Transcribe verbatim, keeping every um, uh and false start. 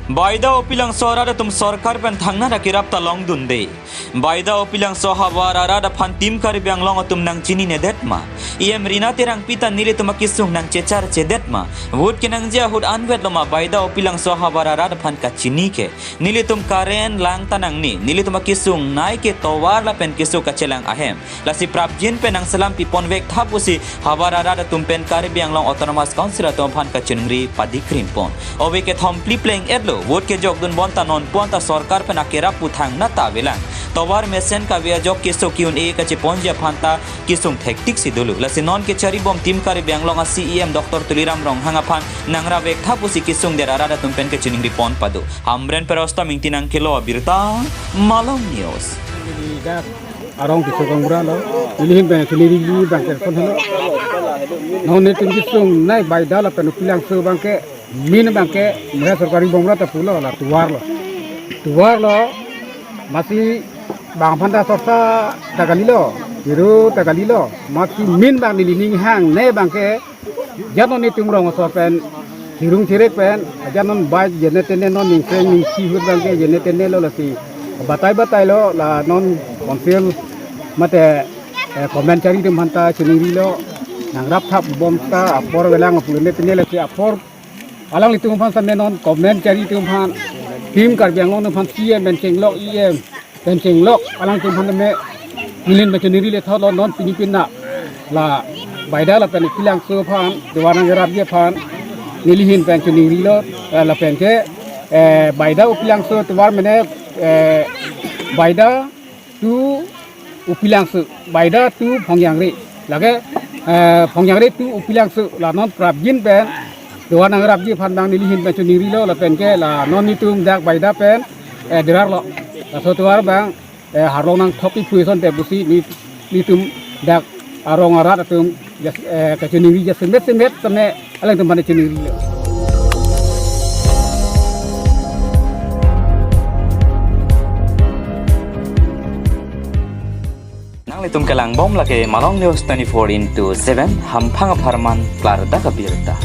Baida Upilangso arat atum sorkar pen thangnat akerap ta longdunde. Baida Upilangso havar arat aphan Team Karbi Anglong atum nangchininedet ma? E M Rina Terangpi ta nelitum akesung nangchecharchedet ma? Vote kenangji ahut anvet lo ma Baida Upilangso havar arat aphan kachini ke? Nelitum current lang ta nangne, nelitum akesung nei ke tovar lapen keso kachelang ahem. Lasi prapjin pen nangselam pipon vek tha pusi havar arat atum pen Karbi Anglong Autonomous Council atum aphan kachiningri padikrim pon. Ove kethom phli pleng-et lo, vote kejokdun bon ta non pon ta sorkar pen akerap pu thangnat ta avelang. Tovar mesen kave ajok keso ke-un-e kacheponji aphan ta kesung thektik si dolo. Lasi non kecharibom Team Karbi Anglong a C E M Doctor Tuliram Ronghang aphan nangrap vek tha pusi kesungdet arat atum pen kachiningri pon pado. Hamren Perosta mingtinang kelo abirta, Malong News. Arong keso gaonbura lo, nelihin pen chiningri abang ke lason helo. Non netum kesung nei Baida lapen Upilangso abang ke, min abang ke, mera sorkari bomra ta pulo la tovar lo. Tovar lo, masi bang aphan ta sorsa ta kalilo, hero ta kalilo, masi min abang neli ning hang nei abang ke, ajat non netum rong asor pen, hirung chirek pen, ajat non bai jene tene non ningseng ningsi ahut abang ke jene tene lo lasi. Batai batai lo la non council mate, eh, comment chari atum aphan ta chiningri lo, nangrap thap bom ta apor avelang pu jene tene lasi apor alanglitum aphan same non comment chari atum aphan, Team Karbi Anglong atum aphan C E M pen chenglok, E M pen chenglok, alangtum aphan me nelihin pen chiningri le thot lo non pini pina la Baida lapen Upilangso aphan tovar nangrapji aphan nelihin pen chiningri lo, eh, lapen ke, eh, Baida Upilangso tovar mene, eh, Baida to Upilangso, Baida to Phongjangre. Lake, eh, Phongjangre to Upilangso, la non prapjin pen tovar nangrapji aphan abang nelihin pen chiningri lo, lapen ke la non netum dak Baida pen, eh, derar lo. Laso tovar abang, eh, harlong nangthok-ik pu ason te pusi ne, netum dak arong arat atum, jas-, eh, kachiningri jasemet semet tame alangtum aphan chiningri lo. Nanglitum kelang bom lake Malong News twenty-four into seven, hamphang apharman klardak abirta.